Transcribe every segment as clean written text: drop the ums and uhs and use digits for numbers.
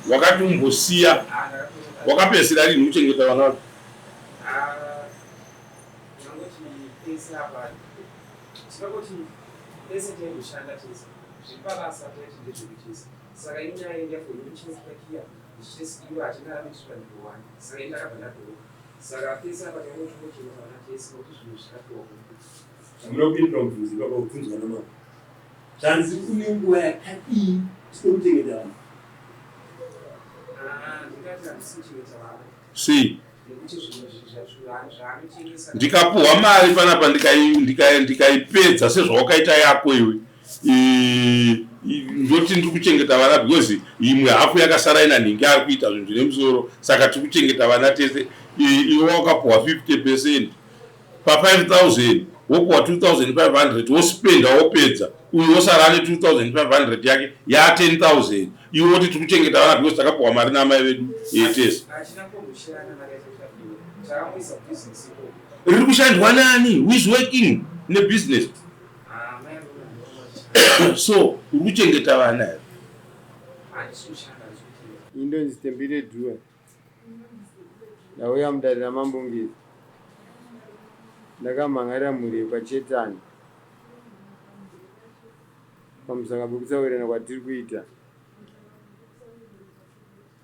Wakati umbosiya, wakapedzisira rini kuchengeta vana vacho? Hamuna kupindura mubvunzo ipapa kubvunzwa namambo. Zvanzi une nguva yakadii usina kuchengeta vana? Sei? Ndikapuhwa mari panapa ndikaipedza sezvawakaita yako iwe ndoti ndiri kuchengeta vana because imwe hafu yakasara ina nhingi ari kuita zvinhu zvine musoro saka tiri kuchengeta vana tese iwe wakapuhwa 50 percent pa 5000 wopuwa 2500 wospenda wopedza uyu wosara ane 2500 yake ya 10000 iwe woti tiri kuchengeta vana because takapuwa mari naamai vedu yetese riri kushandwa nani who is working nebusiness so uri kuchengeta vana here Indonzi Tembile Dua. Ndauya mudare raMambo Ngezi. Ndakamhan'arira mhuri yekwaChetani pamusanga pekusawirirana kwatiri kuita.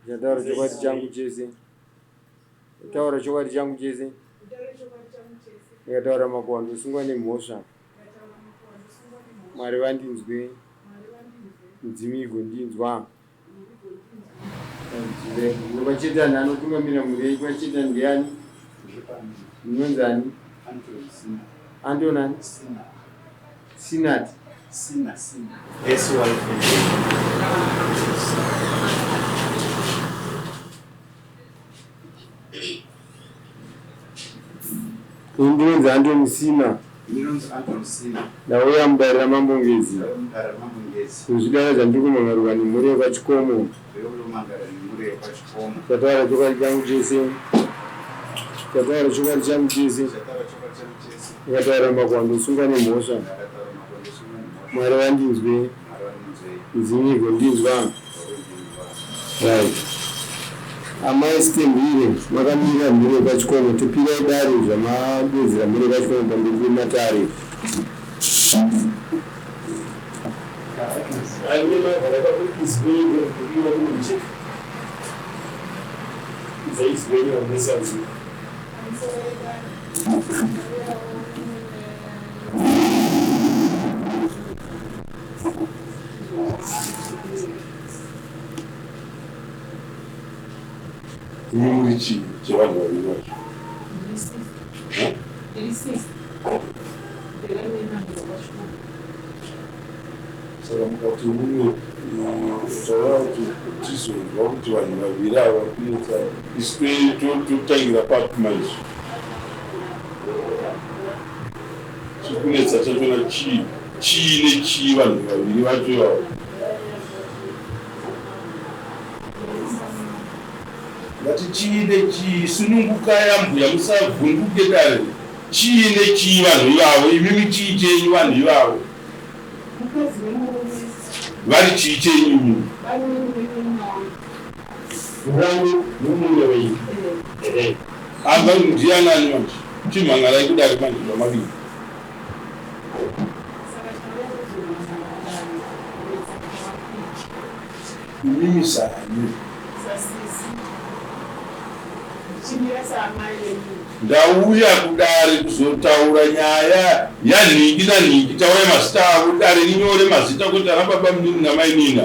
Ndichataura chokwadi changu chese. Taura chokwadi changu chese. Ndikataura makuhwa ndosungwa nemhosva. Mwari vandinzwe. Mudzimu igondinzwa. Kwachetani anotungamira mhuri yenyu kwachetani ndiani? Munonzi ani? Anton ani? Sinat. Sina, Sina. S-Y-N-A. Ini ndinonzi Anton Sina. Ndinonzi Anton Sina. Ndauya mudare raMambo Ngezi. Ndauya mudare raMambo Ngezi. Kuzvidara zvandiri kumhangarirwa nemhuri yekwaChikomo. Ndiri kumangara nemhuri yekwaChikomo. Chataura chokwadi changu chese. Chataura chokwadi changu chese. Chataura chokwadi changu chese. Ndikataura makuhwa ndosungwa nemhosva. Ndakataura makuhwa ndosungwa nemhosva. Mwari vandinzwe. Mwari vandinzwe. Midzimu igondinzwa. Right. Amai Sitembile makamirira mhuri yekwaChikomo topirai dare zvamadedzera mhuri yekwaChikomo pamberi pematare. Imi muri chii chevanhu vaviri vacho? Saka mukati mumwe taura kuti tizonzwa kuti vanhu vaviri ava vari kunetsana isu totangira papi manje? Chiri kunetsa chachona chii? Chii nechii vanhu vaviri vacho ivavo? Ndati chii nechii? Sunungukai ambuya musavhunduke dare. Chii nechii vanhu ivavo? Imimi chii chenyu vanhu ivavo? Vari chii chenyu imimi? Muramu nomurume wenyu. Ehe. Ava ndianani manje? Chimhan'arai kudare manje zvamadii? Imimi saani? Ndauya kudare kuzotaura nyaya yanhingi nanhingi. Taurai mazita avo dare rinyore mazita kwete ana baba munini namai nina.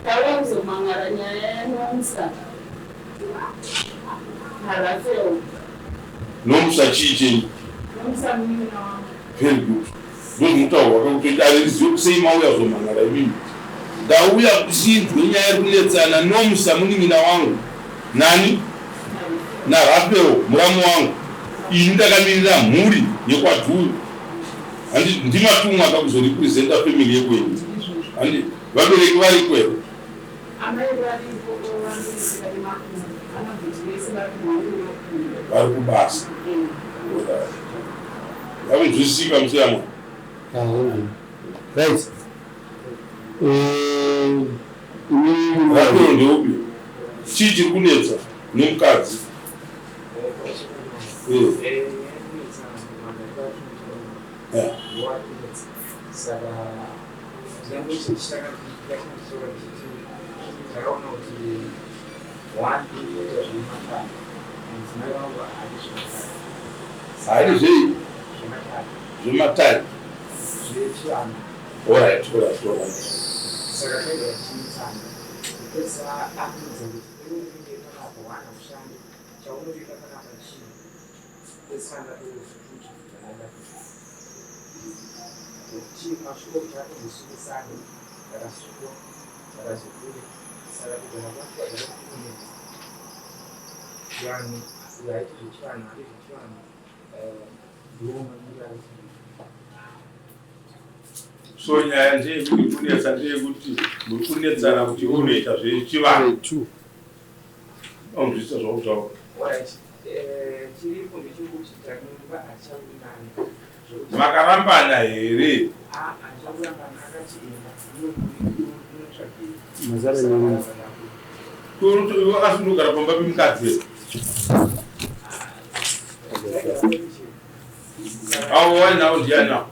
Tauya kuzomangara nyaya yaNomsa naRafael. Nomsa chii chenyu? Nomsa munin'ina wangu. Very good. Ndozvinotaurwa ka kuti dare rizive kuti sei mauya kuzomhan'ara imimi. Ndauya kusinzwe nyaya iri kunetsana Nomsa munin'ina wangu nani? NaRafael muramu wangu. Ini ndakamirira mhuri yekwaDhuyu. Handi ndimatumwa ka kuzorepresenta family yekwenyu. Handi vabereki variko here? Amai varipo vanoneseka nemakumbo vanobviti vese vari kumhuri nemakumbo. Vari kubasa. Yakunzwisisika musiyamwa. Right. Imi Rapero ndeupi? Chii chiri kunetsa nemukadzi? Eh. Eh. Haadi zvei? Zvematare. Alright, alright, alright. Saka taigara tichinetsana kupedzisa akuudza kuti iwe unenge panapa wana kushanda chaunoita panapa chii kupedzisa ndatozofuti kuti mashuwa kuti atombosungisana ndakasungwa ndakazobuda saka kugara kwacho kwagara kukunetsa vanhu vaiti zvechivanhu ati zvechivanhu ndiwo mamiriro aiti. So nyaya ndeyekuti kunetsa ndeyekuti muri kunetsana kuti iwe unoita zvechivanhu. Unzwisisa zvakutaura. Alright, chiripo ndechekuti tanyumba hatichawirirani. Makarambana here? Ah, hatichakurambana akachienda unotsvagei. Mazara nemunhu. Wakasundogara pamba pemukadzi here? Avo wainawo ndiani avo?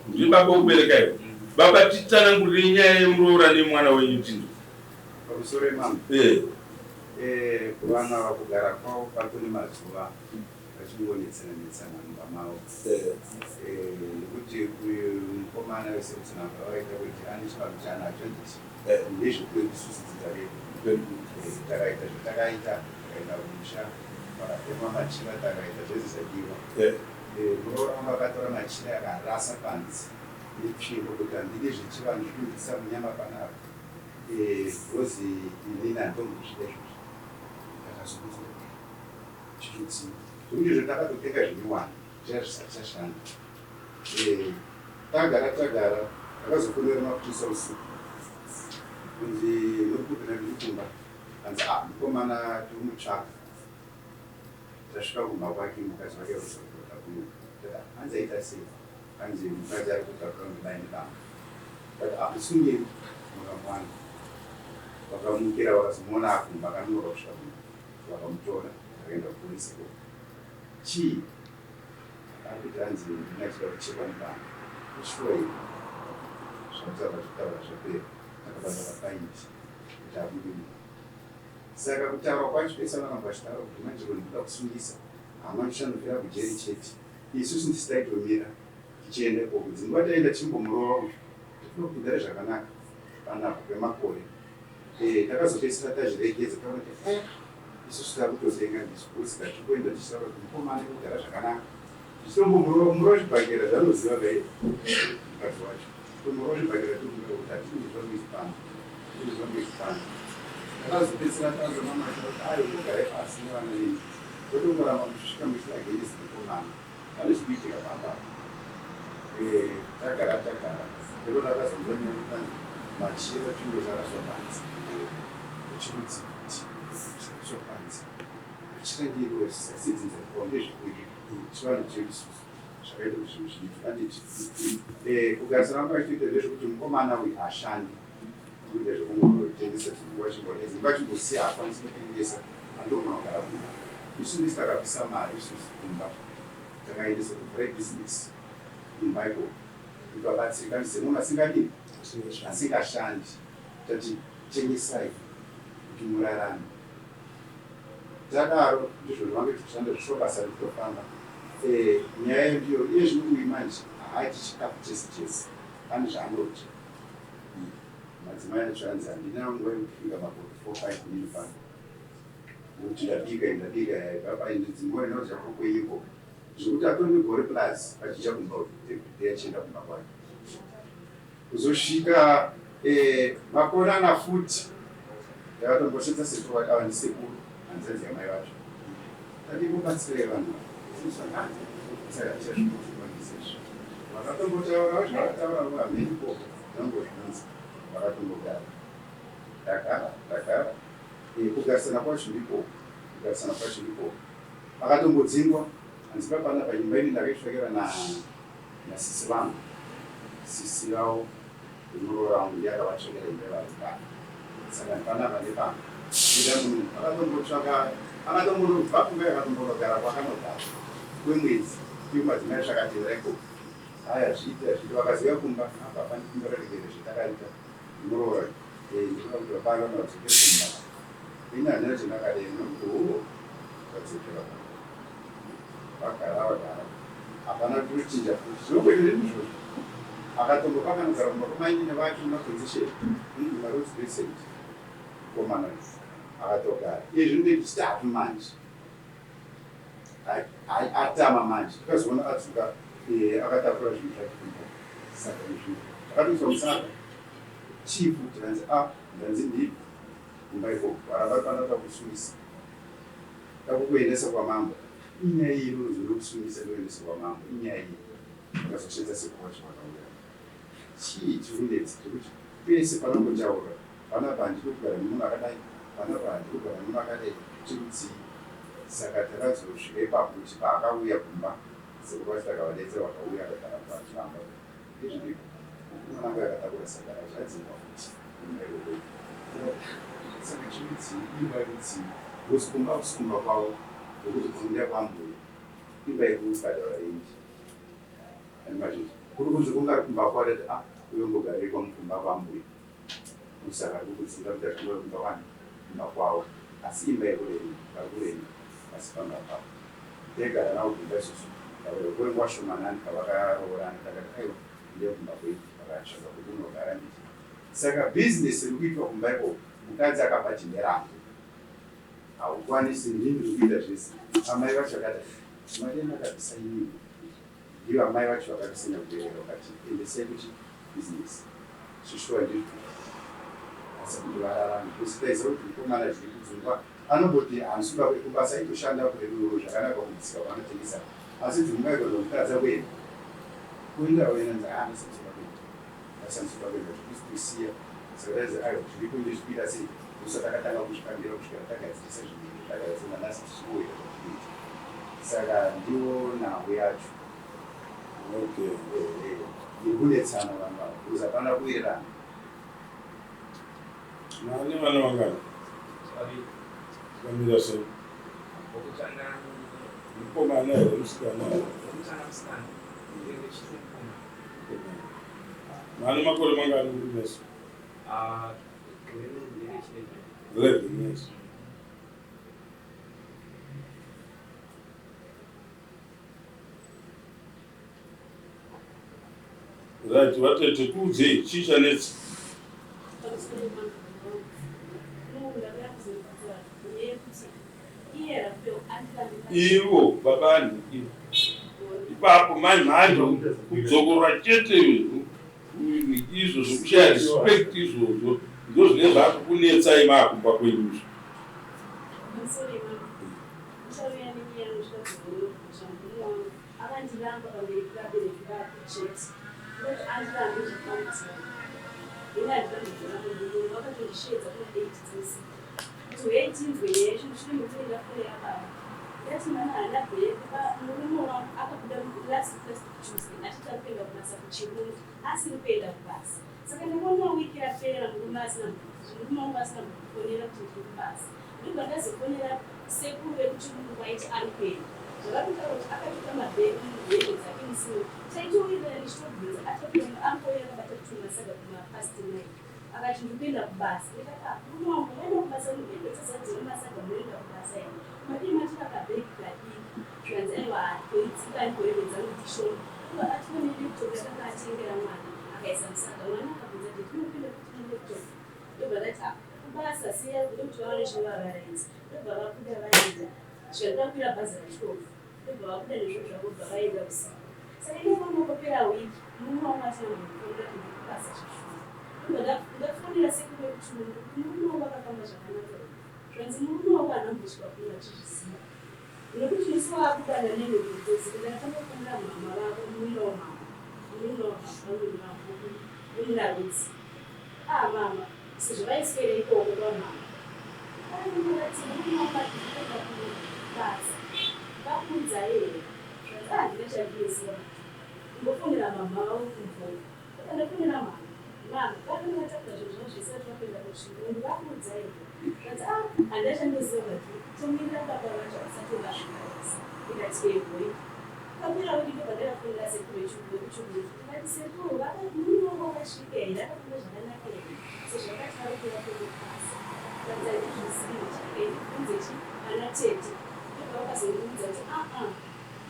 Ndibaba wekubereka iwe. Baba titsanangurire nyaya yemuroora nemwana wenyu tinzwe. Pamusoro imambo. Eh. Eh, kuvana ava kugara kwavo pato nemazuva vachingonetsana netsana mumba mavo. Eh. Eh, nekuti uyu mukomana wese kutsanangura vakaita kuti ane chivanhu chaanacho handiti Eh. ndezvekwedu isusu dzinza redu. Very good. Eh, takaita zvatakaita takaenda kumusha vakatema machira takaita zvese zvadiwa. Eh. Eh, muroora wangu akatora machira akarasa panze netsvimbo kuti handidi zvechivanhu zvinobvisa munyama panapa. Eh, because inini handimbozvida izvozvo. Ndakazokuti chirudzii zvekuti izvo takatotenga zvinyowani zviya zvisati zvashanda. Eh, tagara tagara takazofonera mapurisa usiku kunzi muri kupi ndiri kumba hanzi ah mukomana tiri kumutsvaka tasvika kumba kwake mukadzi wake arikuzopota kuno hanzi aita sei hanzi mukadzi ari kutaura kunge nebanga but ah musungei mukamwana vakamukira vakazomuona akumba akanonoka kusvika kumba vakamutora vakaenda kupolisi ikoko chii ari kuti hanzi ndinachida kuchekwa nebanga kushuwa iri zvakutaura zvitaura zvapera akabata kapaiti kuti abude mumba saka kutaura kwacho pese vanoramba vachitaura kuti manje ndinoda kusungisa hama tichanofira kujeri chete isusu ndisi taitomira tichienda ikoko dzinguva taenda tichimbomurova uyu tinoda kuti ugare zvakanaka panapo kwemakore. Eh, takazopedzisira tazviregedza taona kuti eh, isusu takutotenga ndizvibhosika tichimboenda tichitaura kuti mukomana kugara zvakanaka tichitombomurova murova zvibhakera zvanoziva kaye mukadzi wacho tomurova zvibhakera tomuka kuti hatidi zvangu izvi pano hatidi zvangu izvi pano takazopedzisira tanzwa mama acho kuti ayo kugare pasi nevana venyu kwete kungoramba muchisvika muchiti against mukomana pane zvikuitika pamba eh, tagara tagara ndipo takazonzwa nyaya machira tsvimbo zvaraswa panze chirudzi kuti zvaraswa panze machira ndiyo sedzinza ndezvekwedu chivanhu chedu isusu zvakaita kuti zvinhu zviitwe handiti eh, kugarisana kwachitoita ndezvekuti mukomana uyu hashandi kuita zvekungotengesa zvinguva chimboenzi nguva chimbosiya haakwanisi kutengesa andogona kugara kumba isu ndisi takabvisa mari isusu kumba takaendesa kuvhura bhizinesi imba ikoko kuti vabatsirikane semunhu asingadii asingashandi tati tengesai kuti murarame tadaro ndizvo zvavange tichishanda zvisho basa rikutofamba eh, nyaya ndiyo iye zvino uyu manje haaiti chikafu chese chese pane zvaanodya madzimai acho anzi handina nguva yekufika makore 4 5 nini pano nokuti ndabika ndabika dzinguva ndinodya kokweiko zvekuti atori negore plus achidya kumba everyday achienda kumba kwake kuzosvika eh, makonana futi ndakatombosvedza sekuru vati ava ndisekuru hanzvadzi yamai vacho tati mubatsirei vanhu saka tichazvikwanisa izvi vakatombotaura zvavataura vamheni koko nangozvinonzi vakatombogara tagara tagara eh, kugarisana kwacho ndikoko kugarisana kwacho ndikoko akatombodzingwa hanzi papana panyumba ini ndakaitsvakira nasisi vangu sisi vavo. Muroora wangu ndiye akavatsvakira imba yevari kugara. Saka panapa nepano. Ida munhu akatombotsvaka akatombonobva kumba akatombonogara kwakanogara kwemwedzi ivo madzimai zvakatevera ikoko. Haya zviite zviite vakaziva kumba apa pane kumba reregere zvatakaita muroora eh ndinoda kuti baba vana vadzokere kumba. Ini handina chandakadei nokuti hoo vadzokera kumba. Vagara vagara hapana kunochinja futi zvinongoita ndizvozvo. Akatombofa akanogara kumba kwamainini vake mumaconcession mumaRhodes Crescent mukomana uyu akatogara. Iye zvino ndechitatu manje atama manje takazoona adzoka eh, akatakura zvinhu zvake kumba saka izvi akatoiswa musaga chii futi kanzi a ah, ndanzi ndibva kumba ikoko varamba panoda kusungisa Takukuendesa kwamambo inyaya iyi inonzi ndokusungisa ndokuendesa kwamambo inyaya iyi vakazosheedza sekuru vacho vakauya chii chiri kunetsa chekuti pese panongotaura panapa handidi kugara nemunhu akadai panapa handidi kugara nemunhu akadai chirudzii saka takazosvika ipapo kuti paakauya kumba sekuru vacho takavadetsera vakauya akagara pachivamba ndezviripo mwanangu akatakura saga racho adzingwa futi imba iyoyo saka chirudzii imba rudzii because kumba hakusi kumba kwavo nekuti kunoenda kwambuya imba yekubhadhara rendi andimazvizvi kuri kunzi kunga kumba kwavo tati ah uyo mbogarei kumba kwambuya saka ari kukudzinga kuita zvinoda kumba kwani kumba kwavo asi imba yekurenda vari kurenda asi pamba pavo Taigara navo kumba isusu kwenguva shomanani pavakaroorana takati aiwa endai kumba kwenyu vakatsvaga kwekunogara nditi saka business riri kuitwa kumba ikoko mukadzi akabva nderangu haukwanisi ndini ndiri kuita zvese amai vacho vakati mari yamakabvisa inini ndivo amai vacho vakabvisa nyakubereka vakati endesai kuchi business shishuwa ndizvo asi kuti vararame because taiziva kuti mukomana zviri kudzungwa Anomboti handisi kuda kuenda kubasa aitoshanda zvakanaka kumusika kwaanotengesa asi dzimwe nguva aigona kutadza kuenda kuenda wena nzi haa nhasi handisi kuda kuenda nhasi handisi kuda kuenda zvekusiya saka tainzi aiwa zviripo ndezvikuita sei ndosa takatanga kuzvikambira kusvikira tagadzirisa zvinhu izvi tagadzirisa nanhasi tichingoita zvatinoita saka ndiwo nhau yacho Okay. Iri kunetsana vanhu ava because hapana kuwirirana. Mane vana vangani? Vaviri. Vamira sei? Wokutanga Mukomana here musikana here? wokutanga musikana uye wechitatu mukomana. Mukomana. Mane makore mangani muri mese? Ah, gore nderechi 11 years. Right, vatete tiudzei chii chanetsa? Ivo baba anhu ipapo mai mhando kudzokorora chete izvo zvekushaya respect izvozvo ndozvine zvakukunetsai maakumba kwenyu izvo. Akandiramba pamberi pevabereki vake chete. Ndoti andirambe zvakamudzora. Ini handirambe kuramba murume vakatondisheedza kuna eight dzeusiku kuti huyai tinzwe nyaya yacho mushure mekunge ndafonera baba. Ndati mama haana bhebhi ba murume wangu akabuda last last Tuesday achiti ari kuenda kubasa kuChirundu asiri kuenda kubasa. Saka ndakaona week yapera murume asina murume wangu asina kumbofonera kuti ndiri kubasa. Ndobva ndazofonera sekuru vekuchirungu vaiti ari kuenda. Zvavari kutaura kuti akatuka mabhegi muhembe dzake musi uyu. Taitowirirana ndichitobvunza atopinda angouya akabata tumasaga kumapast nine. Akati ndiri kuenda kubasa. Ndikati ah murume wangu waenda kubasa hembe dzese dzine masaga munoenda kubasa here? Madii matora kabhegi kadiki. Zvikanzi aiwa koidzikani kohembe dzangu dzishoma. Ndobva atora nelaptop yakanga atengera mwana akaisa musaga. Mwana akabvunza kuti ndinopinda futi nelaptop. Ndobva ndati ah kubasa siya ndokuti vaone chinovavaraidza. Ndobva vabuda vaenda. Zvikanzi vakwira bhazi ra12. Ndobva vabuda nezvinhu zvavo bva vaenda usiku. Saka inoona kwapera wiki murume wangu asina kumbofonera kuti ndiri kubasa zveshuwa. Ndobva ndafonera sekuru vekuchirungu kuti murume wangu akafamba zvakanaka here. Zvikanzi murume wako haana kumbosvika kuno achizviziva. Nekuti musi waakudana newe kutozi ndakatanga kufonera mama vako murume wamama murume wamama vemuna Rudzi. Ah mama sezvo vaiswera ikoko kwamama. Vakati murume wangu ari kuenda kubasa vakuudzai here? Zvikanzi ah handina chandinoziva mama. Imbofonera mama vavo kumvura. Ndobva ndafonera mama. Mama, varume vatakura zvinhu zvavo zvese vati vakuenda kuchirungu, vakuudza here? Ndikati, ah, handachandoziva but tomirira baba vacho vasati vasvika vese. Ndikati, ehoi. Papera wiki ndobva ndakafonera sekuru vechirungu vekuchirungu. Ndikati, sekuru, murume wangu wakasvika here? Akafamba zvakanaka here? Sezvo vakati vari kuuya kunopasa. Ndikati, handizvizivi, chiregai ndibvunze chi ana tete. Ndobva vakazondiudza kuti, ah ah,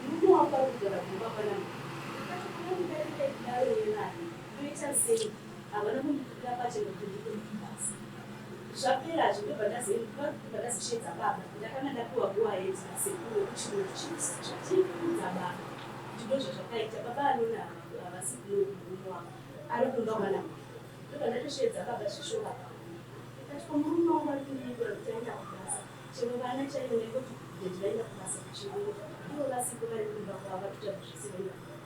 murume wako ari kugara kumba kwana mama. Ndikati, kuna mudarika kudaro nevana. Ndoita sei? Havana kundibudira pachena kuti ndiko ndibasa. Zvaperazve ndobva ndazosheedza baba. Ndakanga ndapiwa go ahead nasekuru vekuchirungu chisi. Zvatiri kuudza baba kuti ndozvazvakaita. Baba anona havasi kuno kumurume wavo. Ari kumba kwana mama. Ndobva ndatosheedza baba zvishoka pamwe. Ndikati ko murume wangu ari kundinyepera kuti aenda kubasa. Chero vana chaivo ndaingoti daddy vaenda kubasa kuchirungu. Ivo vasipo vari kumba kwavo vatotaura zvese vaenda kubasa.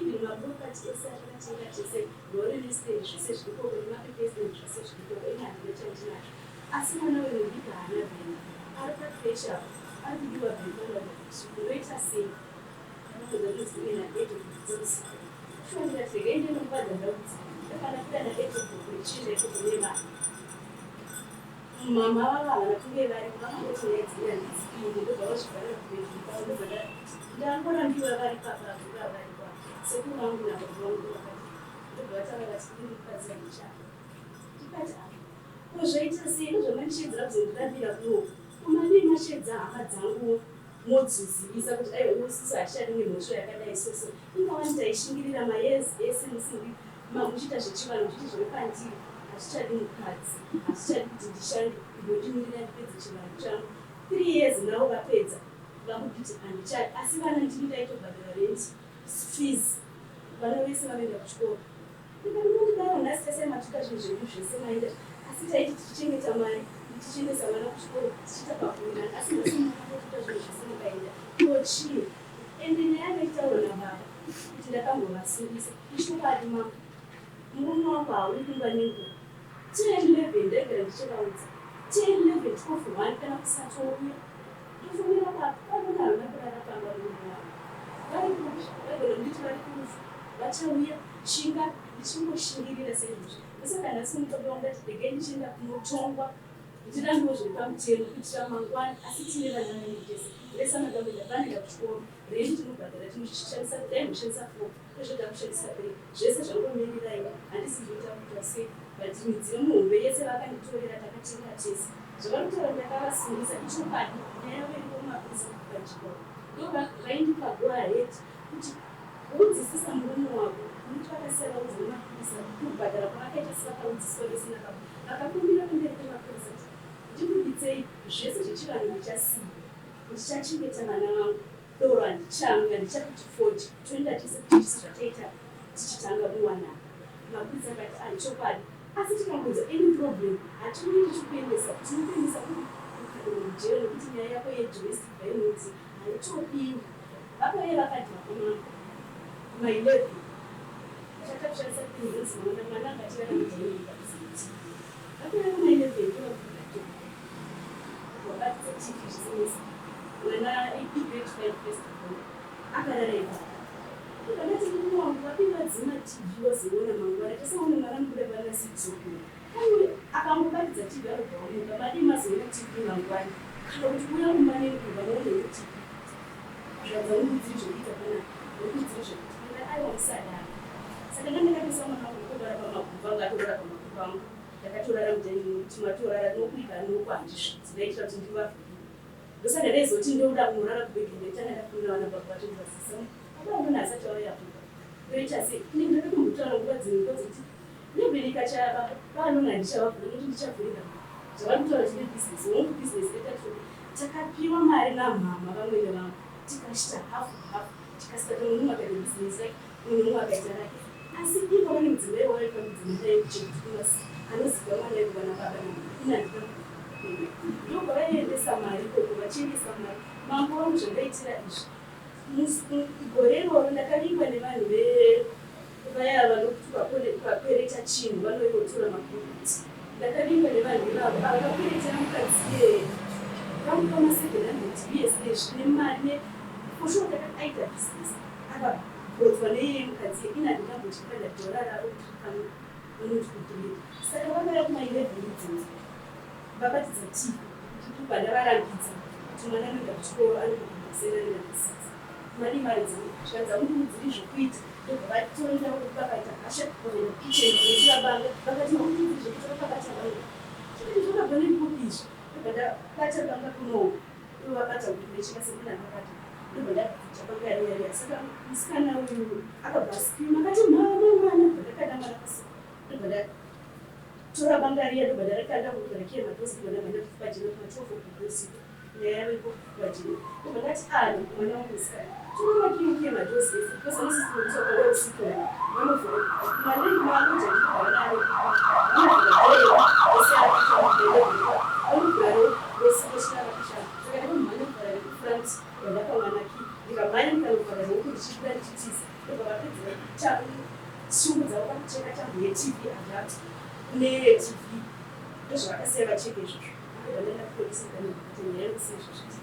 Even maproperty ese atakatenga tese, rori nestand zvese zvirikoko nemapepa estand zvese zvirikoko. Ini handina chandinacho. Asi mwana wemudiki haana bheni. Ari pacreche apo. Ari kudiwa bheni panoda kusuku. Ndoita sei? Ndakabvunza ndonzi uye na8 dzemusiku. Shuwa ndikati regai ndiende mubadza ndaudzira. Ndakana na8 o'clock ndichienda ikoko nevana. Mama vavo havana kunge varipo vakangoti nyaya dzine handidzipinde ndobva vazvivharira kubedroom kwavo ndobva ndangorambiwa vari papapo vari papo. Sekuru vangu nababa vangu vakati ndobva vataura vati ini mukadzi handichada. Ndikati ah ko zvaita sei ndozvamandishedzera kuzondirambira kunoku. Kumadii mashedza hama dzangu modzizivisa kuti aiwa isusu hatichadi nemhosva yakadai so so. Ingawani taishingirira mayears ese musindi muchiita zvechivanhu muchiiti zviri pandiri hatichadi mukadzi hatichadi kuti ndishande ndondimirira ndipedze chivanhu changu. 3 years navo vapedza vakunditi handichadi asi vana ndini ndaitobhadhara rent fees vana vese vanoenda kuchikoro. Ndikati munondidaro nhasi tasai matuka zvinhu zvedu zvese maenda asi taiti tichichengeta mari tichiendesa vana kuchikoro tichiita pabvumirana asi nhasi munotoita zvinhu zvese mukaenda ko chii? Ende nyaya yandaitaura nababa kuti ndakambovasungisa ichokwadi mama murume wangu hauyi kumba nenguva 10 11 ndaigara ndichivaudza 10 11 12 1 kana kusatouya ndofonera baba vanona havana kurara pamba murume wangu vari kupi vaigona kunditi vari kurufu vachauya shinga ndichingoshingirira saizvozvo ndosaka nhasi mutobe wangu ndati regai ndichienda kunotongwa ndirambiwo zviri pamutemo kuitira mangwana asi tine vana vedu tese vese vanoda kuenda vanoenda kuchikoro rent tinobhadhara tinoshandisa taimboshandisa 4 tozvoda kushandisa 3 zvese zvangomirirai handisi kuita kuita sei but midziyo muhombe yese vakanditorera takatenga tese zvavari kutaura ndakavasungisa ichokwadi nyaya yavo iripo mumapurisa kupanjikoro ndo vaindipa go ahead kuti udzisisa murume wako nokuti vakasiya vaudza nemapurisa kubhadhara kwavakaita sevakaudziswa vese nababa vakakumbira pamberi pemapurisa kuti ndibuditsei zvese zvechivanhu ndichasiya ndichachengeta vana vangu doro handichamwi handichakuti fodya toenda tese kuti zvataita tichitanga kuwanana mapurisa akati ai chokwadi asi tikangonza any problem hatiuyi tichikuendesa tinokuendesa kukadoro mujeri nekuti nyaya yako yedomestic violence haitodiwi vakauya vakadhakwa mambo ma11 chatakushandisa pinzonzi mwana mwana akatirara mudining pakuziiti vakauya kuma11 tovakugato wabatidza TV zvisinesi mwana igrade 5 first born akarara ipapo ndakati murume wangu vapinda dzima TV wazoona mangwana tasaona mwana mubuda pana 6 o'clock akangobatidza TV arobva wamuka madii mazoona TV mangwana kana kuti uya kumba nenguva maone TV zvadzangudziri zvekuita panapa nokudziri zvekuti anga aiwa musadaro saka ndandakatoisa mwana wangu ndokogara pamaguva angu atorara pamaguva angu ndakatorara mudining nokuti matorara nokuika noko handisvitsi ndaitira kuti ndivavhurire ndosaka ndaizoti ndoda kunorara kubedroom ndaitanga ndafonera vana baba vacho ndivazisa baba vangu asati auya kuba ndoita sei ini ndoda kumbotaura nguva dzimwe nguva dzekuti maybe ikachaya baba vanona handichavavhura nokuti ndichavhurira zvavari kutaura tine bhizinesi hongu bhizinesi retatu takapiwa mari namhama vamwene vangu tikashita hafu hafu tikasitata munhu umwe akaita bhizinesi rake munhu umwe akaita rake asi ivo vane mudzimai wavo pamudzimai yekuchekuti anoziva mwana ekuva nababa namama ina handina ndobva vaiendesa mari ikoko vachiendesa mari mambo vangu zvandaitira izvi gore iroro ndakavingwa nevanhu vaya vanokuti ukakwereta chinhu vanoivotora maproperty ndakavingwa nevanhu ivavo ava vakweretera mukadzi iyeye vamupa ma700 US nemari for sure aita business akagodzwa neiye mukadzi iye ina ndingambochipa dhora ravo kuti pano Vanoti kugrade. Saka vakauya kuma 11 idzodzo vabatidza TV ndobva ndavarambidza kuti mwana anoenda kuchikoro anobva makuseni anoenda na6. Madii mari dzangu? Zvikanzi hamundiudziri zvokuita. Ndobva vatoenda vakaita hasha vakaenda kukitchen vanotora banga vakati hamundiudziri zvekuita vakabata banga. Zvakati zvakabva nekupi izvi? Ndobva ndabata banga kunoku ndovabata kuti vecheka semunhu akabata ndobva ndabvita banga riya riya. Saka musikana uyu akabva ascream akati mama mwana ndobva ndakanda mwana pasi ndobva ndatora banga riya ndobva ndarikanda ndobva ndakiya madoors ndobva ndamhanya pajena kuma 12 o'clock usiku. Nyaya yavepo pajena ndobva ndati ah mwana wangu musikana tora makiyi ukiye madoors ese because anosisirwa kuti akauya usiku vanovhura malei maanoita ndikugara naye vanovhura ese vanovhura vese vosvika vakashanda. Saka ndakamhanya kuvhara nekufront ndapa mwana key ndikamhanya ndikanovhara huku ndichibuda ndichitiza ndobva vapedza shungu dzavo pakucheka tambo yeTV adapter neyeTV ndozvavakasiya vacheka izvozvo. Ndobva ndaenda kupolisi ndikanobva nyaya yangu seizvozvo.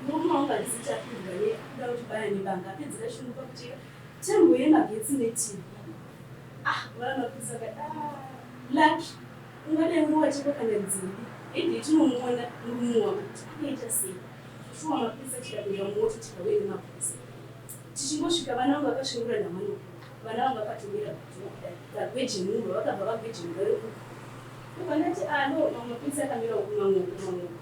Murume wangu handizi chapindwa ne akuda kutibaya nebanga apedzera shungu pakucheka tambo yemagetsi neTV. Ah vana mapurisa akati ah lucky ungadai uri wachekwa kana nzimbi hidey tinomuona murume wako kuti akaita sei. Shuwa mapurisa tikapinda mumota tikauya nemapurisa tichingosvika vana vangu vakasvingura namano vana vangu vakatomira padoor kudai vagwejenurwa vakabva vagwejenura uku ndobva ndati ah no mamwe mapurisa akamira uku mamwe uku mamwe uku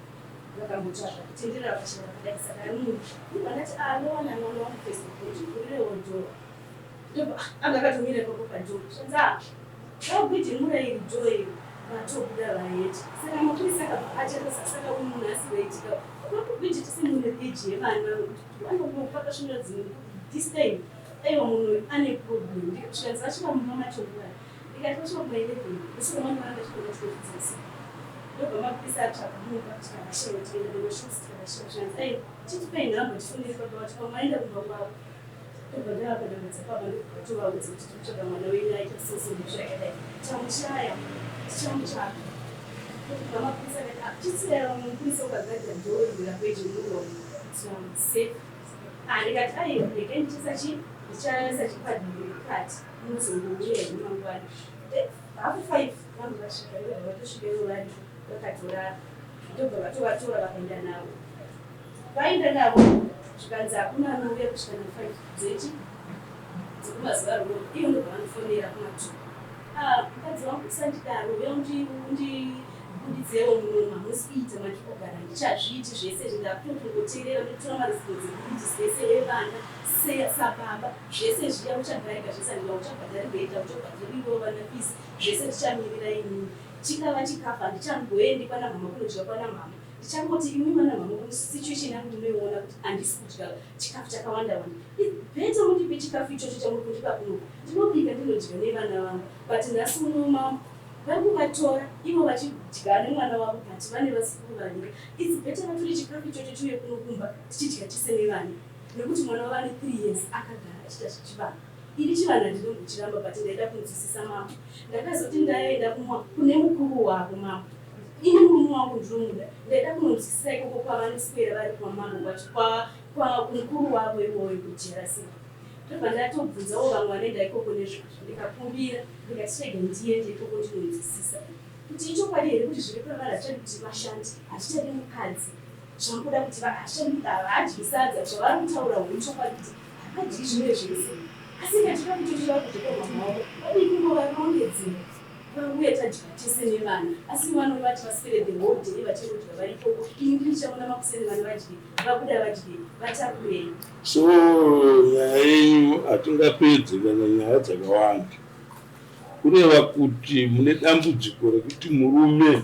vakambotsvaga kutenderera vachida vakadai saka ari munhu ndobva ndati ah no wana mwana wangu first ndivhurirewo door ndobva ah, anga akatomira ipapo padoor zvanzi ah vagwejemura iri door iri vatobuda vaenda. Saka mapurisa akabva acharisa saka uyu munhu asiraitika vakugwejeti semunhu age yevana vanongopakasvina dzimwe this time aiwa munhu uyu ane problem zvikanzi vasvika mumba macho nguvai ndikati vasvika kuma 11 usiku mangwana ndachikona chikodzidzisa ndobva mapurisa atsvaga mumba tikavashaiwa tikaenda nemashops tikavashaiwa zvikanzi aiwa chitipai nhamba tifonere baba vacho pamwe aenda kumba kwavo Ndobva ndavapa nhamba dzababa ndobva vatovaudza kuti tiri kutsvaga mwana wenyu aita so so nezvakadai. Tamushaya, tichamutsvaga. Ndokubva mapurisa akati ah, chisiya mupurisa ukagadha door rakwejenurwa kuti safe. Ah, ndikati aiwa regai ndichaisa chi ndichaisa chipadhi mukati munozongouya henyu mangwana. Hafu 5 vanhu vasvika ndobva vatosvika ivo vari vakatorara ndobva vatovatora vakaenda navo. Vaenda navo zvikanzi hakuna anouya kusvika na 5 dzechi dzekumazuva runo iyo ndobva vandifonera kuma 2 ah mukadzi wangu usandidaro uya undibuditsewo muno hamusi kuita mandiri kugara handichazviiti zvese izvi ndakutotongoteerera ndotora maresponsibilities ese evana sababa zvese zviya uchagarika zvese handina uchabhadhari rent hauchabhadhaririwo vana fees zvese tichamirira inini chikava chikafu handichamboendi kwana mhama kunodya kwana mhama Ndichangoti imwi vana mhamha situation yangu munoiona kuti handisi kudya chikafu chakawanda wanda. Better mundipe chikafu ichocho chamuri kundipa kuno. Ndinobika ndinodya nevana vangu but nhasi uno mambo vari kuvatora ivo vachidya nemwana wavo but vane vazukuru vaviri. It's better vatore chikafu ichocho chiuye kuno kumba tichidya tese nevana nekuti mwana wavo ane 3 years akagara achiita zvechivanhu. Ini chivanhu handinombochiramba but ndaida kunzwisisa mambo. Ndakazoti ndaenda kune mukuru wavo mambo. Ini murume wangu ndinomuda ndaida kunonzwisisa ikoko kwavanoswera vari kwamambo kwacho kumukuru wavo iwoyo kujerasi ndobva ndatobvunzawo vamwe vanoenda ikoko nezvazvo ndikakumbira ndikati rega ndiende ikoko ndinonzwisisa kuti ichokwadi here kuti zviri pavari hazvichadi kuti vashande hazvichadi mukadzi zvamukuda kuti hazvichadi kuti havadyi sadza zvavari kutaura hu ichokwadi kuti havadyi zvimwe zvese asi katika kuti vari kudya kwamama wavo vadii kungovarongedzera Vauya tadya tese nevana asi vano vati vaswere the whole day vachingodya vari ikoko ini ndichaona makuseni vana vadye vabuda vadye vatakurei. So nyaya yenyu hatingapedze kana nyaya dzakawanda. Kureva kuti mune dambudziko rekuti murume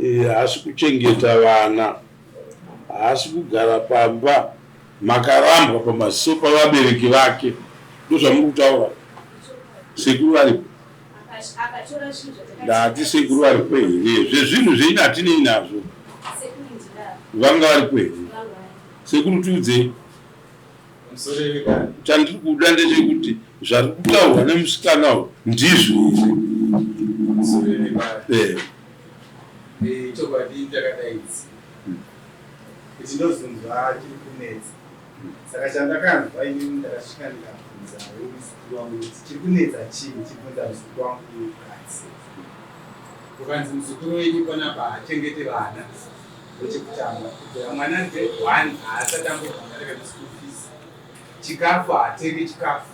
eh, haasi kuchengeta vana, haasi kugara pamba, makarambwa pamaziso pavabereki vake, ndozvamuri kutaura. Sekuru varipo? Ndati sekuru varipo here? Zvezvinhu zvenyu hatinei nazvo. Vanga varipo here? Sekuru tiudzei. Chandiri kuda ndechekuti zvari kutaurwa nemusikana uyu ndizvo here? Eh. Chokwadi takadaidzi. Kuti ndozonzwa chiri kunetsa. Saka chandakanzwa inini ndakasvika ndikabvunza wemuzukuru wangu kuti chiri kunetsa chii ndichibvunza muzukuru wangu mukadzi. Kukanzi muzukuru wenyu panapa haachengete vana ndochekutanga kubvira mwana ari grade one haasati ambobhadhara kana school fees chikafu haatenge chikafu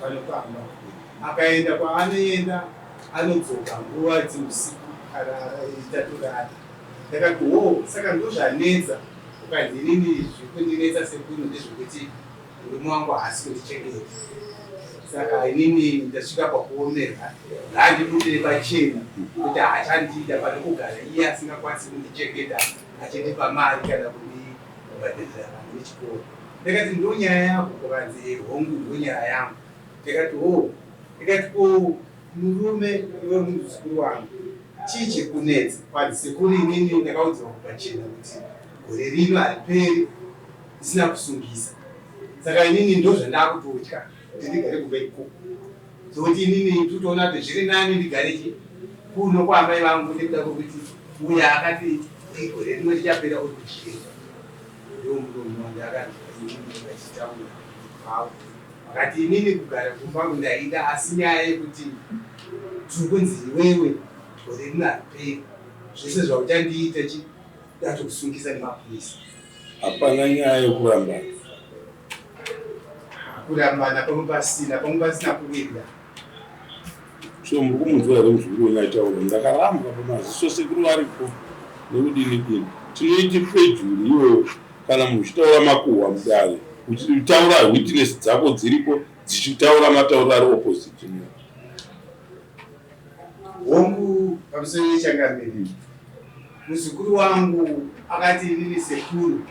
pano pamba akaenda kwaanoenda anodzoka nguva dzeusiku tatorara ndakati hoo saka ndozvanetsa ukanzi inini zvikundinetsa sekuru ndezvekuti murume wangu haasi kundichengeta saka inini ndasvika pakuomerwa ngaandibudire pachena kuti haachandida pane kugara iye asingakwanisi kundichengeta achindipa mari kana kundibhadharira vana vechikoro ndakati ndonyaya yako kukanzi hongu ndonyaya yangu ndikati ho ndikati ko murume iwe muzukuru wangu chii chikunetsa kwanzi sekuru inini ndakaudzwa pachena kuti gore rino hariperi ndisina kusungisa saka inini ndozvandakutotya kuti ndigare kumba ikoko zvokuti inini totoona kuti zviri nani ndigare chi kuno kwaamai vangu nekuda kwekuti uya akati gore rino richapera uri kuchira ndo murume wangu akanzwa inini vachitaura kwavo vakati inini kugara kumba ndaida asi nyaya yekuti tiri kunzi iwewe gore rino hariperi zvese zvauchandiita chi datokusungisa nemapurisa. Hapana nyaya yekurambana. Kurambana pamwe pasina, pamwe pasina kuwirirana. So muri kumunzwa here muzukuru wenyu achitaura ndakarambwa pamaziso sekuru varipo nekudini dini. Tinoiti fejuri iyoyo kana muchitaura makuhwa mudare uchitaura witness dzako dziripo dzichitaura matauriro ari opposite. Hongu pamusoro yechangamire muzukuru wangu akati inini sekuru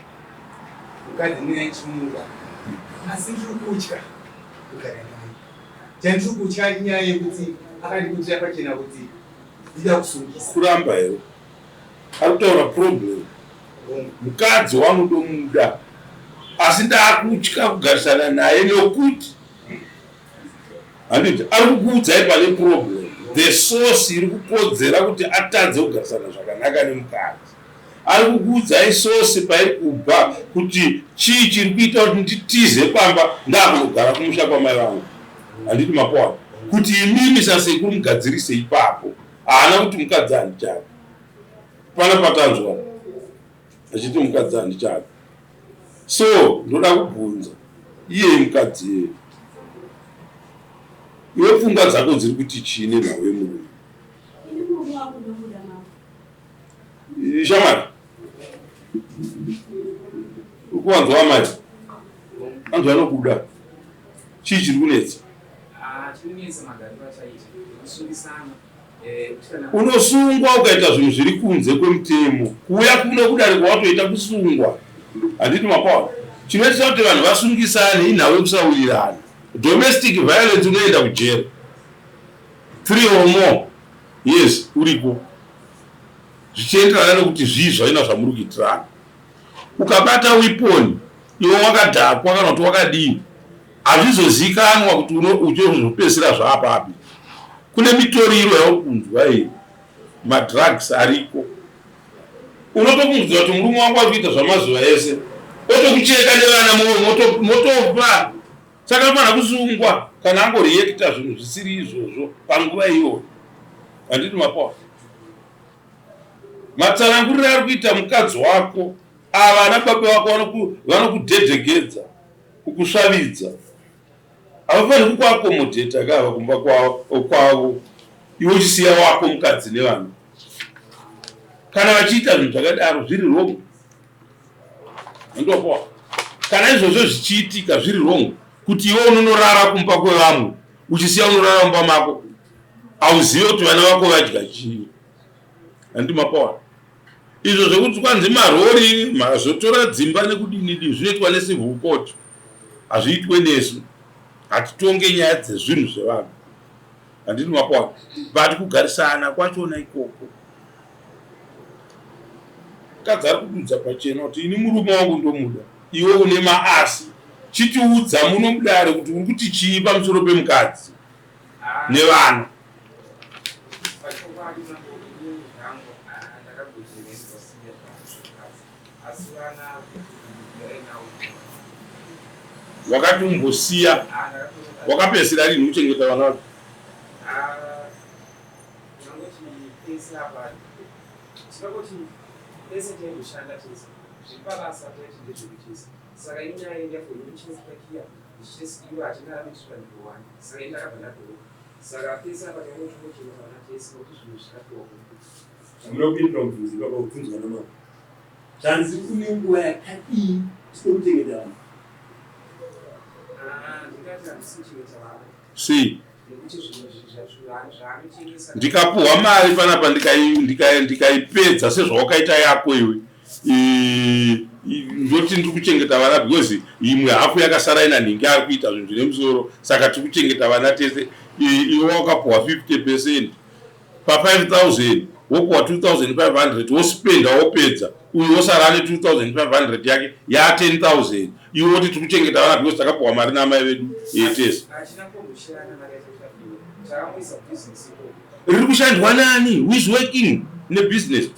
mukadzi ndinenge ndichimuda asi ndiri kutya kugara naye. Chandiri kutya inyaya yekuti akandibudira pachena kuti ndida kusungisa. Kuramba here? Ari kutaura problem. Mukadzi wangu ndomuda asi ndakutya kugarisana naye nokuti handiti ari kukuudzai pane problem the source iri kukodzera kuti atadze kugarisana zvakanaka nemukadzi ari kukuudzai source pairi kubva kuti chii chiri kuita kuti nditize pamba ndakunogara kumusha kwamai vangu handiti mapoa kuti imimi sasekuru mugadzirise ipapo haana kuti mukadzi handichadi pana patanzwa achiti mukadzi handichadi so ndoda kubvunza iyeye mukadzi iyeye iwe pfungwa dzako dziri kuti chii nenhau yemurume Ini murume wangu ndomuda mama. Shamwari ukuwanzwa amai anzi vanokuda chii chiri kunetsa? Ah, chinonetsa magariro achaita kusungisana eh, kuti kana Unosungwa ukaita zvinhu zviri kunze kwemutemo. Kuuya kuno kudare kwawatoita kusungwa, handiti mapawa? Chinoitisa kuti vanhu vasungisane inhau yekusawirirana. Domestic violence, unoenda kujeri 3 or more years uriko, zvichienderana nekuti zvii zvaina zvamuri kuitirana. Ukabata weapon iwe wakadhakwa kana kuti wakadii, hazvizozikanwa kuti uchozopedzisira zvaapapi. Kune mitoriro yauri kunzwa iyi, madrugs ariko. Unotofungidzira kuti murume wangu ari kuita zvamazuva ese, otokucheka nevana, motofa. Saka anofanira kusungwa kana angoreacta zvinhu zvisiri izvozvo panguva iyoyo, handiti mapoa? Matsananguriro ari kuita mukadzi wako ava, ana baba vako vanokudhedhegedza, kukusvavidza. Havafaniri kukuaccommodata kava kumba kwavo iwe uchisiya wako mukadzi nevana. Kana vachiita zvinhu zvakadaro zviri wrong, andopoa. Kana izvozvo zvichiitika zviri wrong kuti iwe unonorara kumba kwevamwe uchisiya unorara mumba mako, hauzive kuti vana vako vadya chii, handi mapoa? Izvo zvekuti kwanzi marori mazotora dzimba nekudinidi zvinoitwa necivil court, hazviitwe nesu. Hatitonge nyaya dzezvinhu zvevanhu, handiti mapoa? But kugarisana kwachona ikoko, mukadzi ari kududza pachena kuti ini murume wangu ndomuda. Iwe une maasi, chitiudza muno mudare kuti uri kuti chii pamusoro pemukadzi nevana. Pachokwadi mambo, inini hangu ndakagojererwa siya zvakadzi, asi vana kuti ndigare navo. Wakati umbosiya, wakapedzisira rini kuchengeta vana vacho? Saka inyaya yekuchengeta iwe hatingarami tiri panzvimbo one saka ini ndakabva ndadhoroka saka pese apa taingochongochengeta vana tese nokuti zvinhu zvikapiwa Hamuna kupindura mubvunzo ipapa kubvunzwa namambo. Zvanzi une nguva yakadii usina kuchengeta vana? Ah, ndingati handisi kuchengeta vana. Sei? Nekuti zvinhu zvaanotengesa. Ndikapuhwa mari panapa ndikaipedza sezvawakaita yako iwe. Ndoti ndiri kuchengeta vana because imwe hafu yakasara ina nhingi ari kuita zvinhu zvine musoro saka tiri kuchengeta vana tese. Iwe wakapuhwa 50% pa 5000 wopuhwa 2500 wospenda wopedza uyu wosara ane 2500 yake ya 10000 iwe woti tiri kuchengeta vana because takapuhwa mari naamai vedu tese. Riri kushandwa nani? Who is working nebusiness?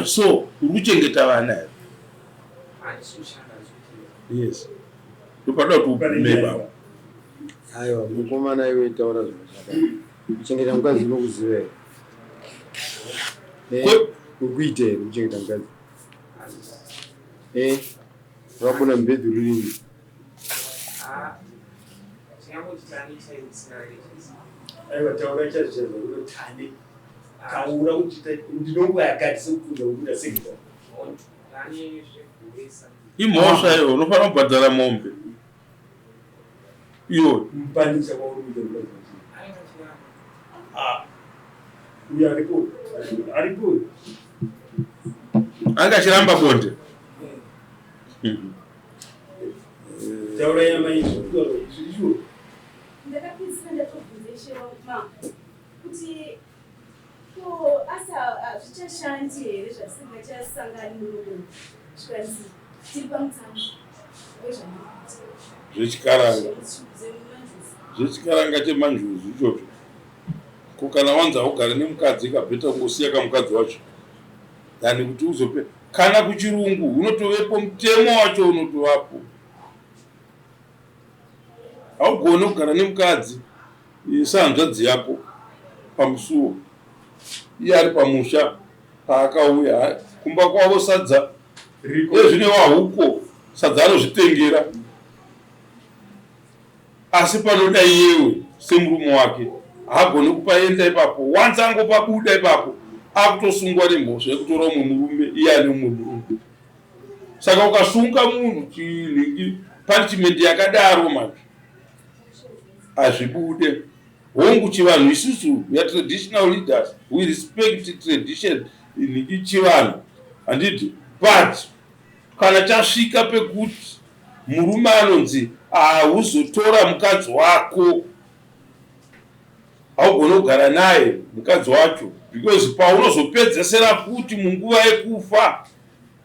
So uri kuchengeta vana here? Yes, ndopada kuti ubvume baba. Aiwa mukomana iwe taura zvinhu zvakadai. Kuchengeta mukadzi unokuziva here? Eh, uri kuita here kuchengeta mukadzi? Eh, wakabona mubhedhi rini? Aiwa taura chaizvo chaizvo unotane. Taura kuti ndinonguva yakati sekubvunza kubuda sekita. Imhosva iyo unofanira kubhadhara mombe. Iyo. Mupanisa kwauri kuita mukadzi wacho. Ah. Uyo aripo. Aripo. Anga achiramba bonde. Taura yama izvo. Izvo. Ndakapedzisira ndatobvunza ishe wangu mambo kuti ko asi hazvichashandi here zvatisingachasangani muno zvikanzi tiri pamutsambo wezvandikuita Zvechikaranga. Zvechikaranga chemanjuzu ichocho. Ko kana wanzi haugare nemukadzi ka better kungosiya kamukadzi wacho than kuti uzope kana kuchirungu unotovepo mutemo wacho unotovapo. Haugone kugara nemukadzi sehanzvadzi yako pamusuwo iye ari pamusha paakauya kumba kwavo sadza ezvine wahuko sadza anozvitengera asi panoda iyewe semurume wake haagone kupaenda ipapo once angopabuda ipapo akutosungwa nemhosva yekutora umwe murume iye ane umwe murume saka ukasunga munhu chinhingi punishment yakadaro manje hazvibude hongu chivanhu isusu we are traditional leaders we respect tradition nhingi chivanhu handiti but kana chasvika pekuti murume anonzi hauzotora mukadzi wako haugone kugara naye mukadzi wacho because paunozopedzesera futi munguva yekufa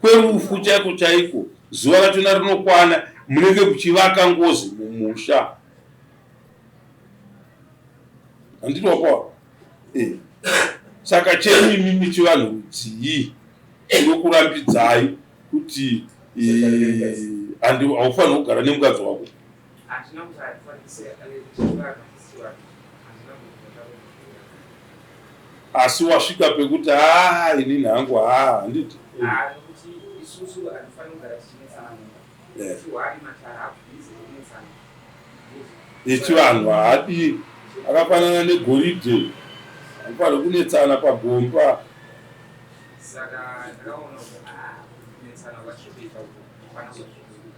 kwerufu chaiko chaiko zuva rachona rinokwana munenge muchivaka ngozi mumusha handiti wapawa eh. Saka chenyu imimi chivanhu rudzii chinokurambidzai kuti eh, haufaniri kugara nemukadzi wako? Asi wasvika pekuti haa inini hangu haa handiti echivanhu haadi akafanana negoridhe anofanira kunetsana pagomba.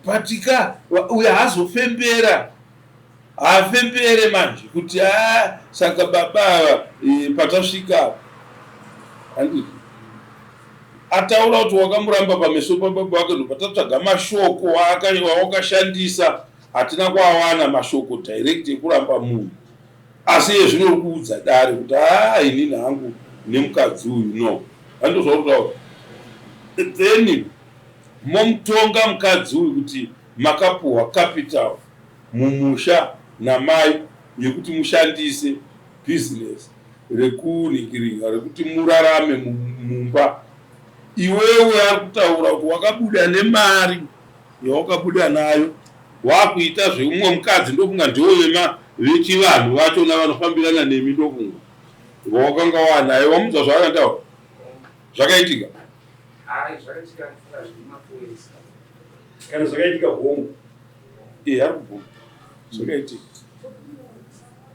Patika uyo haazofembera haafembere manje kuti a saka baba ava e, patasvika handiti ataura kuti wakamuramba pameso pababa vake ndobva tatsvaga mashoko awakashandisa hatina kuawana mashoko direct ekuramba munhu asi iye zvino uri kuudza dare kuti haa inini hangu nemukadzi uyu no handizvauri kutaura then momutonga mukadzi uyu kuti makapuhwa capital mumusha namai yekuti mushandise business rekunhingiringa rekuti murarame mumba iwewe ari kutaura kuti wakabuda nemari Yawakabuda nayo wakuita zveumwe mukadzi ndofunga ndiwo vema vechivanhu vachona vanofambirana nemi ndofunga vawakanga wanaye wamuudza zvaakantaura zvakaitika. Hayi zvakaitika ndifunga zviri mapoesi. Kana zvakaitika hongu. Eh ari kubvuma. Zvakaitika.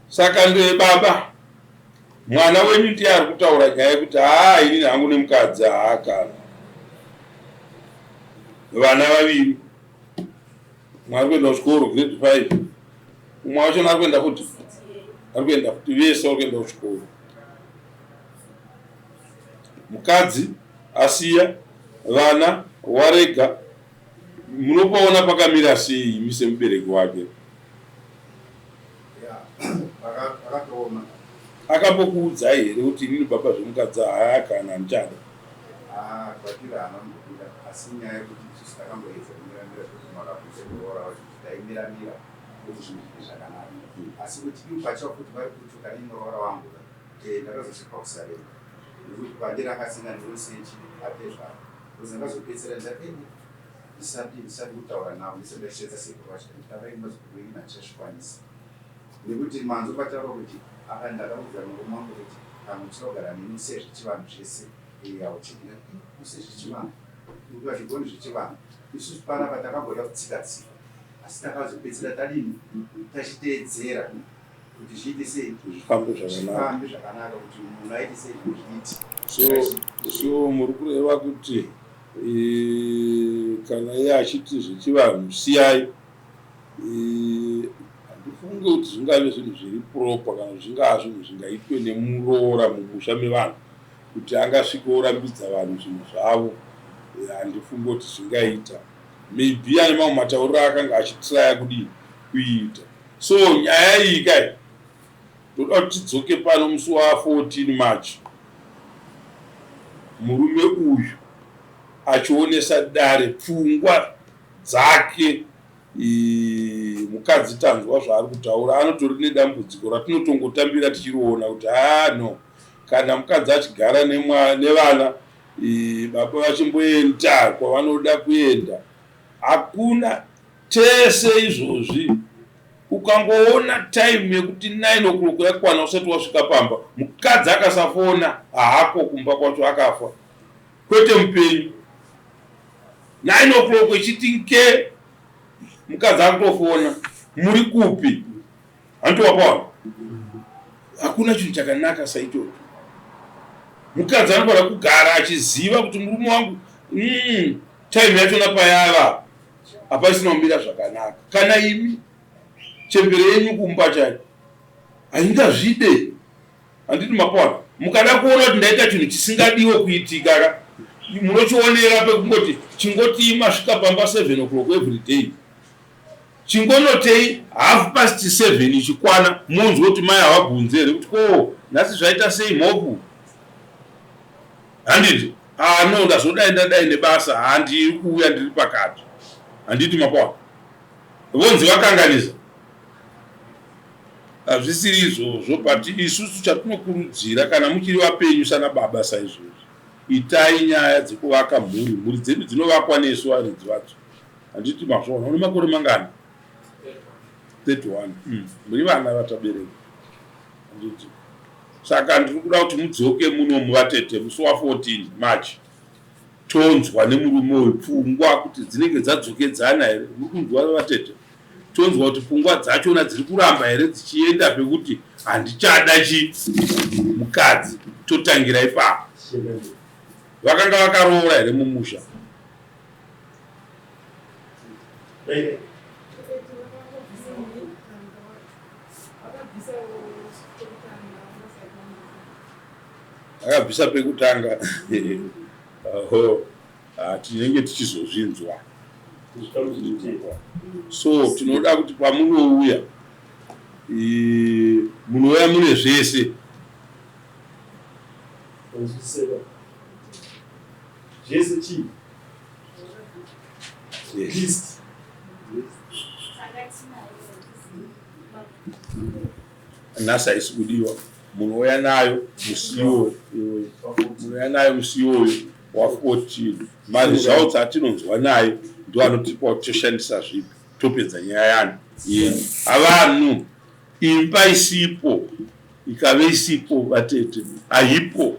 Saka ndoye baba mwana wenyu ndiye ari kutaura nyaya yekuti haa inini hangu nemukadzi haa kana. Vana vaviri. Mumwe ari kuenda kuchikoro grade 5. Umwe wachona ari kuenda futi. Ari kuenda futi vese vari kuenda kuchikoro. Mukadzi asiya vana warega munopaona pakamira sei imi semubereki wake? Pakatooma. Akambokuudzai here kuti inini baba zvemukadzi haa kana handichada? Haa kwatiri haana kumbobuda asi inyaya yekuti isusu takamboedza kumiramira zvekuti makabvunza muroora wacho kuti taimiramira kuti zvinhu zvive zvakanaka asi kuti ivo pachavo futi vari kutuka nemuroora wangu ka eh, ndakazosvika pakusarenda nekuti kwandiri akasingandionisechi atezvara because ndakazopedzisira ndati eh, ndisati ndisati kutaura navo ndisati ndasheedza sekuru vacho ndati taurai nemazukuru enyu handichazvikwanisi nekuti manzwa pataurwa kuti apa ndakaudza murume wangu kuti kana uchida kugara neni usiye zvechivanhu zvese eh, hauchidi ndati eh, usiye zvechivanhu nekuti hazvigoni zvechivanhu isusu panapa takamboda kutsika tsika asi takazopedzisira tadini tachiteedzera kuti zviite sei Zvifambe zvakanaka. zvifambe zvakanaka kuti munhu aite sei zviite So, so muri kureva kuti eh, kana iye achiti zvechivanhu siyai eh, handifunge kuti zvingave zvinhu zviri proper kana kuti zvingava zvinhu zvingaitwe nemuroora mumusha mevanhu kuti angasvike orambidza vanhu zvinhu zvavo eh, handifunge kuti zvingaita maybe ane mamwe matauriro aakanga achitraya kudii kuita so nyaya iyi kai toda kuti tidzoke pano musi wa 14 March murume uyu achionesa dare pfungwa dzake mukadzi tanzwa zvaari kutaura anotori nedambudziko ratinotongotambira tichiriona kuti haa no kana mukadzi achigara nevana baba vachimboenda kwavanoda kuenda hakuna tese izvozvi ukangoona time yekuti 9 o'clock yakwana usati wasvika pamba mukadzi akasafona haako kumba kwacho akafa kwete mupenyu 9 o'clock ichiti nke mukadzi akutofona muri kupi handiwapaona hakuna chinhu chakanaka saichocho mukadzi anofanira kugara achiziva kuti murume wangu mm, time yachona payava hapasina kumira zvakanaka kana imi chembere yenyu kumba chayo haingazvide handiti mapaona mukada kuona kuti ndaita chinhu chisingadiwe kuitika ka munochionera pekungoti chingotii masvika pamba 7 o'clock every day chingonotei half past 7 ichikwana munzwe kuti mai havabvunze here kuti ko nhasi zvaita sei mhofu handiti ah no ndazodai ndadai nebasa handiri kuuya ndiri pakati handiti mapaona vonzi vakanganisa hazvisiri izvozvo but isusu chatinokurudzira kana muchiri vapenyu sana baba saizvozvo itai nyaya dzekuvaka mhuri mhuri dzedu dzinovakwa nesu varidzi vadzo handiti mazvoona une makore mangani 31 mm. muri vana vatabereka handiti saka ndiri kuda kuti mudzoke muno muvatete musi wa 14 March tonzwa nemurume uyu pfungwa kuti dzinenge dzadzokedzana here muri kunzwa vatete tonzwa kuti pfungwa dzachona dziri kuramba here dzichienda pekuti handichada chi mukadzi totangira ipapo vakanga vakaroora here mumusha akabvisa pekutanga oho tinenge tichizozvinzwa so tinoda kuti pamunouya munouya mune zvese zvese chii list nhasi haisi kudiwa munouya nayo musi iwoyo munouya nayo musi iwoyo wa 14 maresults atinonzwa naye Ndoanotipa kuti toshandisa zvipi, topedza nyaya yani yenyu. Avanhu imba isipo, ikave isipo, vatete, haipo.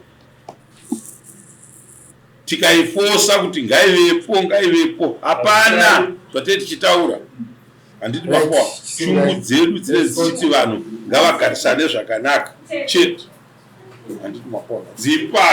Tikaifosa kuti ngaivepo, ngaivepo, hapana zvatee tichitaura, handiti? Makoa shungu dzedu dzine dzichiti vanhu ngavagarisane zvakanaka chete, handiti? Makoa dzimba.